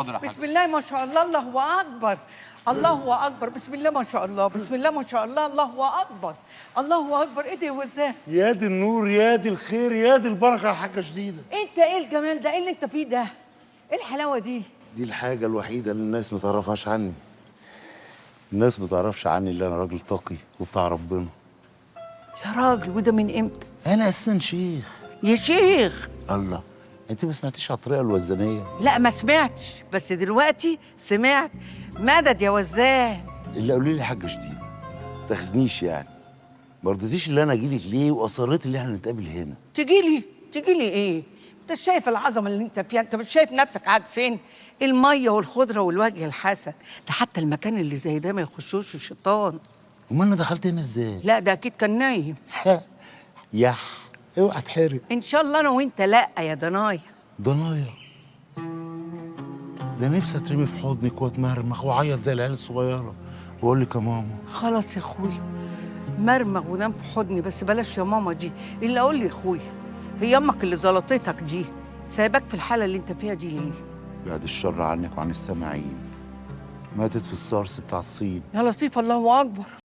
حاضر يا حاج. بسم الله ما شاء الله، الله اكبر، الله اكبر، بسم الله ما شاء الله، بسم الله ما شاء الله، الله اكبر، الله اكبر. ايه ده يا وزان؟ يا دي النور، يا دي الخير، يا دي البركة يا حاجة شديده. انت ايه الجمال ده؟ ايه اللي انت فيه ده؟ ايه الحلاوة دي؟ دي الحاجة الوحيدة اللي الناس ما تعرفهاش عني. الناس ما تعرفش عني اللي انا راجل تقي وبتاع ربنا. يا راجل، وده من امتى؟ انا اساسا شيخ. يا شيخ. الله، انت ما سمعتيش على الطريقة الوزانيه؟ لا ما سمعتش، بس دلوقتي سمعت. مدد يا وزان. اللي قالوا لي حاجة شديدة ما تاخذنيش يعني، ما رضيتيش اللي انا اجيلك ليه واصريت اللي احنا نتقابل هنا. تجيلي؟ تجيلي ايه؟ انت شايف العظمة اللي انت فيها؟ انت مش شايف نفسك قاعد فين؟ المية والخضره والوجه الحسن ده، حتى المكان اللي زي ده ما يخشوش الشيطان. امال انا دخلت هنا ازاي؟ لا ده اكيد كان نايم. يح، اوعى تحرق. ان شاء الله انا وانت. لا يا ضنايا. ضنايا ده نفسي اترمي في حضنك واتمرمخ واعيط زي العيال الصغيرة واقول لك يا ماما. خلاص يا اخويا، مرمغ ونام في حضني، بس بلاش يا ماما دي. اللي اقول لي يا اخويا، هي امك اللي زلطتك دي سايباك في الحالة اللي انت فيها دي ليه؟ بعد الشر عنك وعن السامعين، ماتت في السارس بتاع الصين. يا لطيف، الله اكبر.